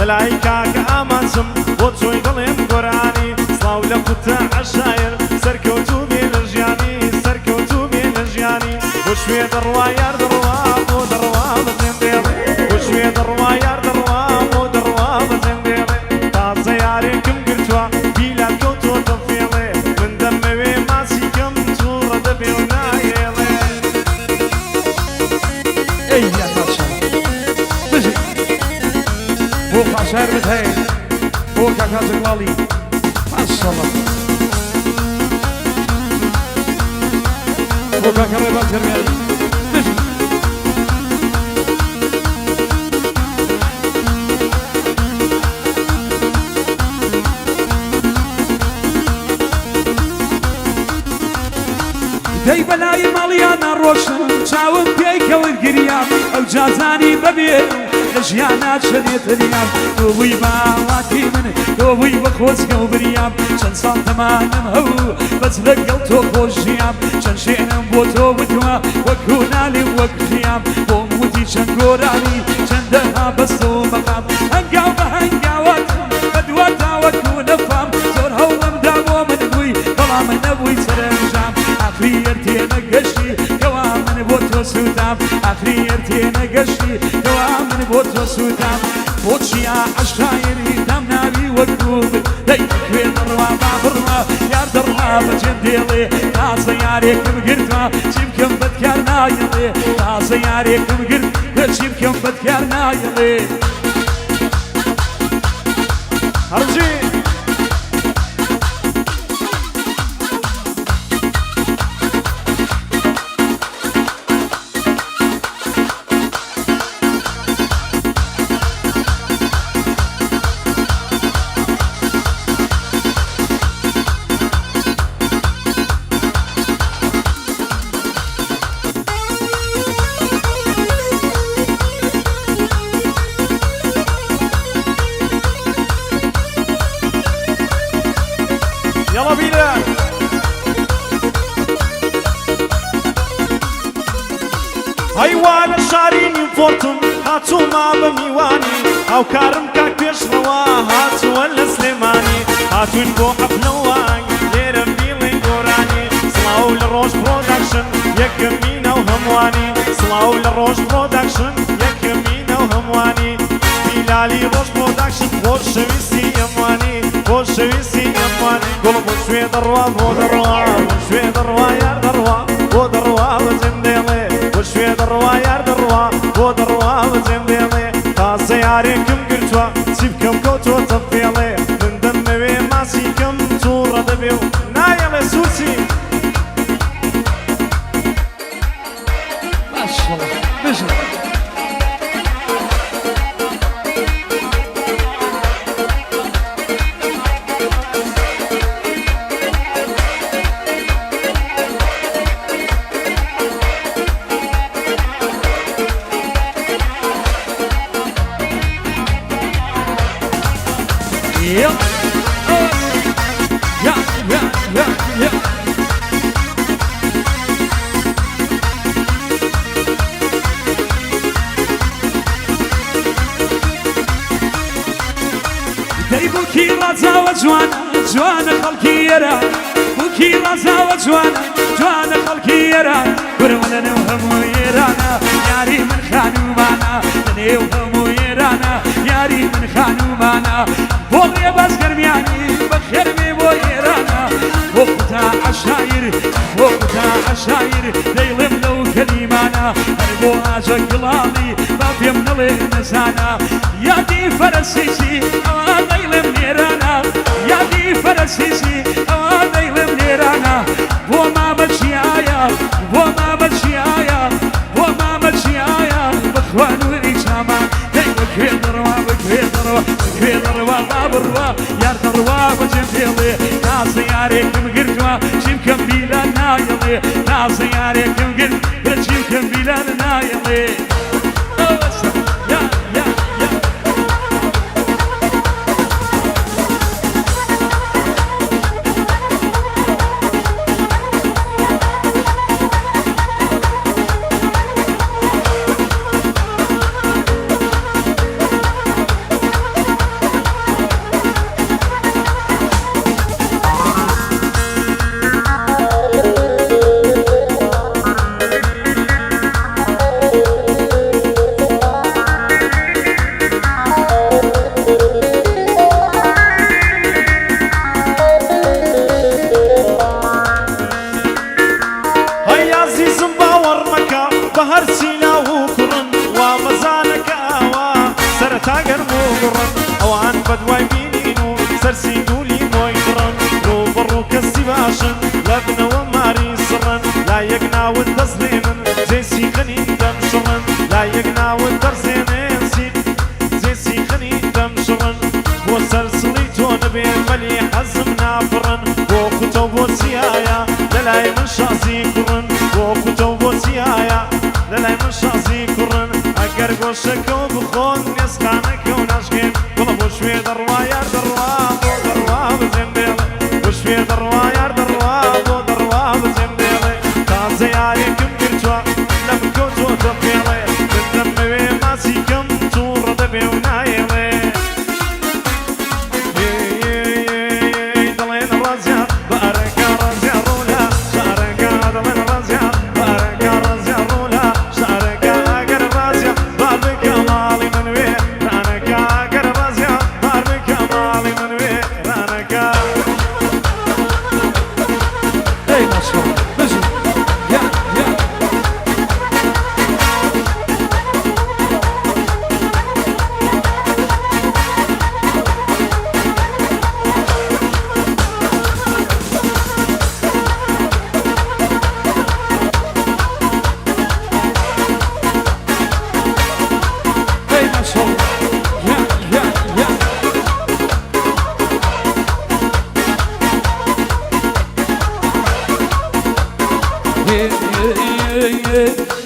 لەلای کاکە ئامانجم بۆ تۆی دەڵێم گۆرانی سڵاو لە قوتە عەشایر سەرکەوتوو بێ لە ژیانی سەرکەوتوو بێ لە ژیانی بۆ کوێ دەڕوا یار دەڕوا بۆ دەڕوا بەجێم دێڵێ بۆ کوێ دەڕوا یار دەڕوا بۆ دەڕوا بەجێم دێڵێ تازە یارێکم گرتووە بیلال کەوتۆتە فێڵێ من دەمەوێ ماچی کەم تووڕە دەبێ و نایێڵێ. ئەی یار پادشا بژی بۆ پاشایەر بت هەیە بۆ کاکا جەگڵاڵی ماشەڵڵا بۆ کاکە ڕێباز گەرمیانی بژی. دەی بەلای ماڵیانا ڕۆشتم چاوم پێی کەوت گریام ئەوجا زانی بەبێ لە ژیانا چەنێ تەنیام تۆ بووی بە ئاواتی من تۆ بووی بە خۆزگە و بریام چەند ساڵ تەمانم هەبوو بەس لەگەڵ تۆ خۆش ژیام چەند شیعرم بۆ تۆ وتووە وەکو نالی و وەک خیام بۆم وتی چەند گۆرانی چەندەها بەستە و مەقام هەنگاو بە هەنگاواتم بەدواتا وەکو نەفام زۆر هەوڵم دا بۆ من بووی بەڵام نەبووی سەرەنجام ئاخری یەر تێنەگەشتی کەوا من بۆ تۆ سووتام ئاخری یەر تێنەگەشتی کەوا من بۆ تۆ سووتام بۆ چیا عەشایری دام ناوی وەکو من دەی کوێ دەڕوا با بڕوا یار دەڕوا بەجێم دێڵێ تازە یارێکم گرتوە چی بکەم بەدکار نایەڵێ تازە یارێکم گرت چی بکەم بەدکار نایەڵێ. هەرجی. یەڵا بیرە. هەیوا لە شاری نیوپۆرتم هاتوومە بە میوانی هاوکارم کاک پێشڕەوە هاتووە لە سلێمانی هاتووین بۆ حەفلە و ئاهەنگ لێرە بیڵێن گۆرانی سڵاو لە ڕۆژ پرۆداکشن یەکەمینە و هەمووانی سڵاو لە ڕۆژ پرۆداکشن یەکەمینە و هەمووانی بیلالی ڕۆژ پرۆداکشن خۆشەویستی هەمووانی خۆشەویستی هەمووانی گوڵم بۆ کوێ دەڕوا بۆ دەڕوا بۆ کوێ دەڕوا یار دەڕوا بۆ دەڕوا بەجێم دێڵێ بۆ کوێ دەڕوا یار دەڕوا بۆ دەڕوا بەجێم دێڵێ تازە یارێکم گرتووە چی بکەم کەوتۆتە فێڵێ من دەمەوێ ماچی کەم تووڕە دەبێ و نایەڵێ سوورچی. ماشاءاللە بژی. یا یا یا یا یا. دەی بووکی ڕازاوە جوانە جوانە خەڵکی ئێران بووکی ڕازاوە جوانە جوانە خەڵکی ئێران کورمە لە نێو هەموو ئێرانە یاری من خانوومانە لە نێو هەموو ئێرانە یاری من خانوومانە بۆ ڕێباز گەرمیانی بەخێر بێ بۆ ئێرانە بۆ خوتا عەشایر بۆ خوتا عەشایر دەیڵێم لەو کەلیمانە هەر بۆ ئاجە گڵاڵی با پێم نەڵێ نەزانە یادی فەرەسیسی ئەوە دەیڵێم لێرانە یادی فەرەسیسی ئەوە دەیڵێم لێرانە بۆ مامە چیایە بۆ مامە چیایە بۆ مامە چیایە بەخوا نوری چامان دەی بەکوێ دەڕوا بەکوێ دەڕوا بەکوێ دەڕوا با بڕوا یار دەڕوا بەجێم دێڵێ تازە یارێکم گرتووە چی بکەم بیلان نایەڵێ تازە یارێکم گرت چی بکەم بیلان نایەڵێ یا یا یا. چەرم و گوڕن، ئەوان بەدوای بینین و سەرسی دوولی مۆی دڕن، ڕووبەڕوو کەسی باشن لە بنەوە ماری سڕن، لا یەک ناوت دەزرێنن جێ سیخنی دەم شڕن، لا یەک ناوت دەرزێنن جێ سیخنی دەم شڕن، بۆ سەرسڵی تۆ نەبێ مەلی حەزم نافڕن، بۆ خوتە و بۆ چیایە لەلای من شازی کوڕن، بۆ خوتە و بۆ چیایە لەلای من شازی کوڕن، ئەگەر گۆشەکە و بخۆن نێسخانەکە و ناشکێن، گوڵە بۆ شوێ دەڕوا یار دەڕوا بۆ دەڕوا بەجێم بێڵێ، بۆ شوێ دەڕوا یار دەڕوا بۆ دەڕوا بەجێم بێڵێ، تازە یارێکم گرتووە لەم کەوتۆتە پێڵێ، من دەمەوێ ماچی کەم تووڕە دەبێ و نایەڵێ. دەڵێن ڕازیا بارەکە ڕازیا ڕۆلا شارەکە، دەڵێن ڕازیا بارەکە ڕازیا ڕۆلا شارەکە، ئەگەر ڕازیا بار بکە ماڵی من وێ رانەکە، ئەگەر ڕازیا بار بکە ماڵی من وێ رانەکە. ئەی ماشاءاللە بژی یا یا. ئەی ماشاءاللە یا یا یا.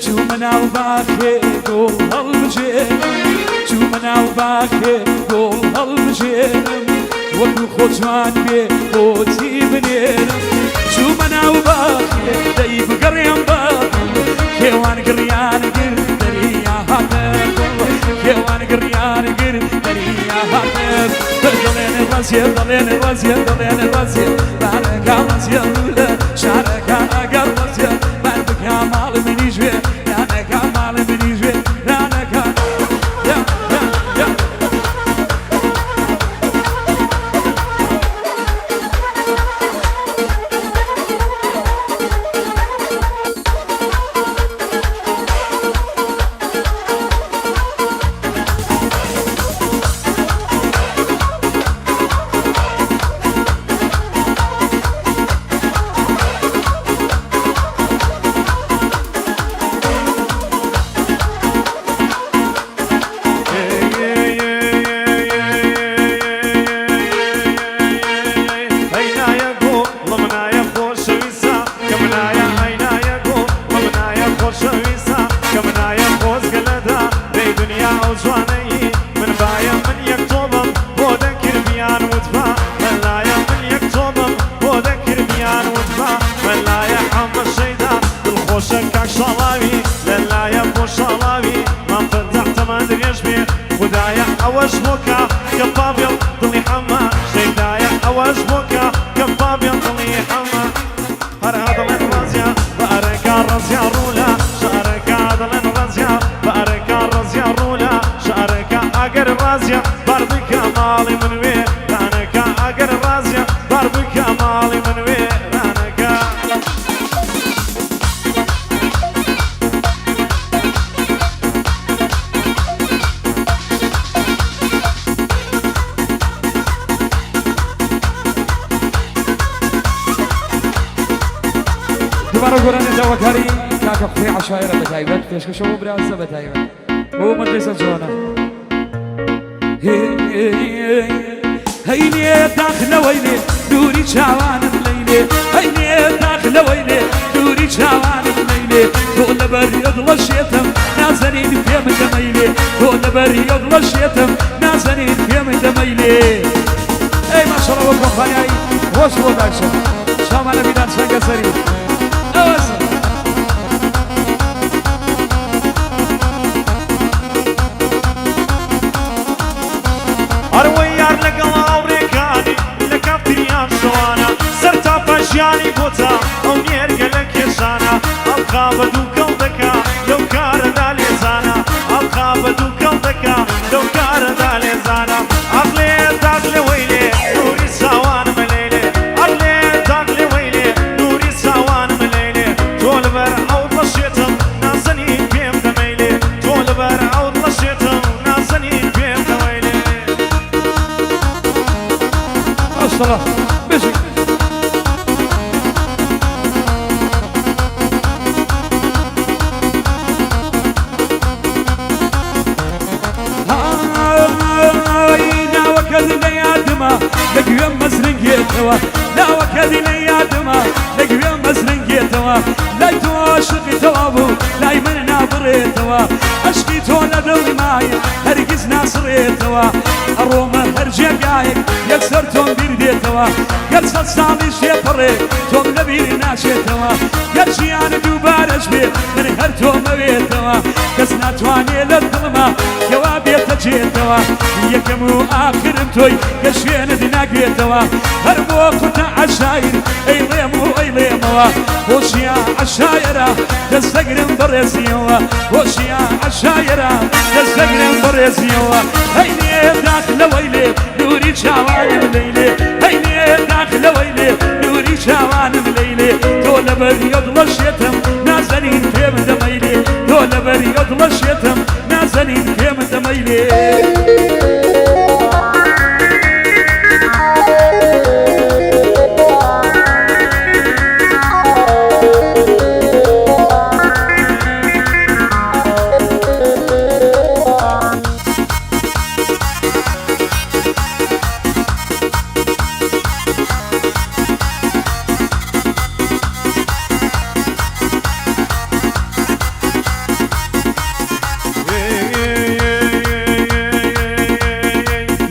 چوومە ناو باخێ گوڵ هەڵبژێرم، چوومە ناو باخێ گوڵ هەڵبژێرم، وەکو خۆ جوان بێ بۆچی بنێرم، چوومە ناو باخێ دەی بگەڕێم باخ، کێوان گڕیان گر دەریا هاتە گوڵ، کێوان گڕیان گر دەریا هاتە، دەڵێن ڕازیە دەڵێن ڕازیە دەڵێن ڕازیە بارەکە ڕازیە لە شارەکە، ئەگەر ڕازیە بار بکە ماڵ منیش وێ رانەکە، ماڵ منیش وێ رانەکە. یا یا یا. ئەینایە گوڵمنایە خۆشەویستا کەمنایە، ئەینایە گوڵمنایە خۆشەویستا کەمنایە، خۆزگە لەدا دەی دنیا ئەو جوانەی من بایە، من یەک تۆبم بۆ دەکرد بیان وتبا، لەلایە من یەک تۆبم بۆ دەکرد بیان وتبا، لەلایە حەمە شەیدا دڵخۆشە کاک شاڵاوی، لەلایە بۆ شاڵاوی مام فەتاح تەمان درێژ بێ، خودایە ئەوەش بۆکە کە پاڤێڵ دڵی حەمە شەیدایە، ئەوەش بۆکە کە پاڤێڵ دڵی حەمە. هەرها دەڵێن ڕازیا بارەکە ڕازیا ڕوولە شارەکە، دەڵێن ڕازیا بارەکە ڕازیا ڕوولە شارەکە، ئەگەر ڕازیا بار بکە ماڵی من وێ رانەکە، ئەگەر ڕازیا بار بکە ماڵی من وێ رانەکە. دووبارە گۆرانی داواکاری کاکە خوێ عەشایرە بە تایبەت پێشکەشەوە برازە بە تایبەت بۆ مەجلیسە جوانە. هەینێ داخ لەوەی لێ دووری چاوانم لەیلێ، هەینێ داخ لەوەی لێ دووری چاوانم لەیلێ، تۆ لەبەر یەدڵە شێتم نازەنین پێم دەمەیلێ، تۆ لەبەر یەدڵە شێتم نازەنین پێم دەمەیلێ. ئەی ماشەڵڵا بۆ کۆمپانیای ڕۆژ پرۆداکشن چاوانە بیدان چەنگە سەری ئەوەس. ئەروەی یار لەگەڵ هاوڕێکانی لە کافتریان شەوانە، سەر تا پەژیانی بۆتە ئەو نێرگە لە کێشانە، ئەڵقا بە دووکەڵ دەکا لەو کارەدا لێزانە، ئەڵقا بە دووکەڵ دەکا لەو کارەدا لێزانە، ئەقلێ داق لەوەی لێ نووری چاوانم لەیلێ، ئەقلێ داق لەوەی لێ نووری چاوانم لەیلێ، تۆ لەبەر ئەو دڵەشێتم نازەنین پێم دەمەیلێ، تۆ لەبەر ئەو دڵەشێتم نازەنین پێم دەمەیلێ. ماشاءالله بژی. های ناوەکەت لە یادمە لە گوێم مەزرنگێتەوە، ناوەکەت لە یادمە لە گوێم مەزرنگێتەوە، لای تۆ عاشقی تەواو بوو لای من نابڕێتەوە، عەشقی تۆ لە دڵی مایە هەرگیز ناسڕێتەوە، ئەڕۆمە هەر جێگایەک یەکسەر تۆم بیر دێتەوە، گەر سەد ساڵیش تێپەڕێ تۆم لەبیر ناچێتەوە، گەر ژیان دووبارەش بێ من هەر تۆمەوێتەوە، کەس ناتوانێ لە دڵما کەوا بێتە جێتەوە، یەکەم و ئاخرم تۆی کە شوێنت ناگرێتەوە، هەر بۆ قورتە عەشایر ئەیڵێم و ئەیڵێمەوە، هۆشیا عەشایەرە دەست دەگرم بەڕێزیەوە، هۆشیا عەشایەرە دەست دەگرم بەڕێزیەوە، هەی لێ داخ لەوەی لێ نوری چاوانم لەیلێ، هەی لێ داخ لەوەی لێ نوری چاوانم لەیلێ، تۆ لەبەر یۆدڵە شێتم نازەنین پێم دەمەیلێ، تۆ لەبەر یۆدڵە شێتم نازەنین پێم دەمەیلێ.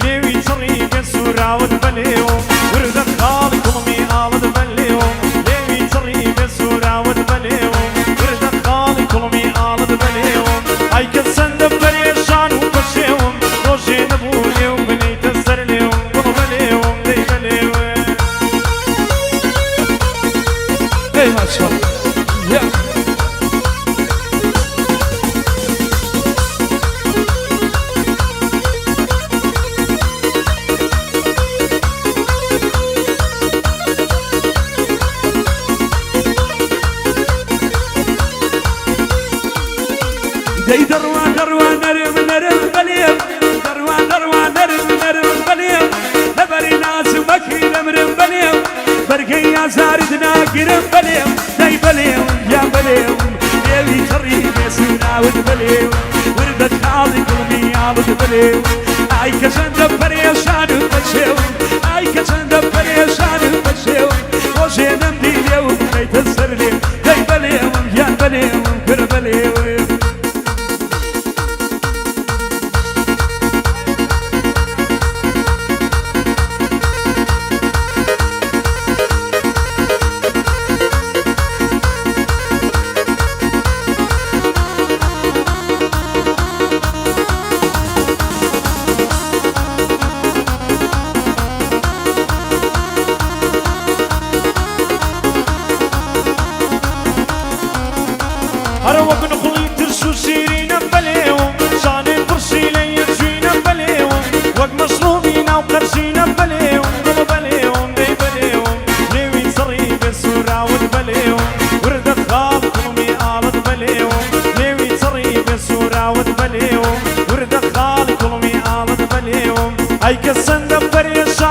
لێوی چڕی بێ سووراوت بەلێوم، وردە خاڵی کوڵمی ئاڵت بەلێوم، لێوی چڕی بێ سووراوت بەلێوم، وردە خاڵی کوڵمی ئاڵت بەلێوم، ئای کە چەندە پەرێشان و پەشێوم، ڕۆژێ نەبوو لێو بنێیتە سەر لێوم، گوڵ بەلێوم دەی بەلێوم. ئەی ماشاءاللە یا. دەی دەڕوا دەڕوا نەرم نەرم بەلێم، دەڕوا دەڕوا نەرم نەرم بەلێم، لەبەری نازم مەکی دەمرم بەلێم، بەرگەی ئازارت ناگرم بەلێم، دەی بەلێم یا بەلێم، لێوی تەڕی بێسوراوت بەلێم، وردە خاڵی گوڵمی ئاڵت بەلێم، ئای کە چەندە پەرێشان و پەشێوم، ئای کە چەندە پەرێشان و پەشێوم، ڕۆژێ نەمدی لێوم بخەیتە سەر لێو، دەی بەلێوم یان بەلێوم کورە بەلێوم. هەرە وەک نخڵی ترش و شیرینم بەلێوم، شانەی پڕشی لە یەکجوینم بەلێوم، وەک مەشروبی ناو قەرژینم بەلێوم، گوڵ بەلێوم دەی بەلێوم، لێوی چڕی بێ سووراوت بەلێوم، وردە خاڵ کوڵمی ئاڵت بەلێوم، لێوی چڕی بێ سووراوت بەلێوم، وردە خاڵی کوڵمی ئاڵت بەلێوم، ئای کە چەندە پەرێشان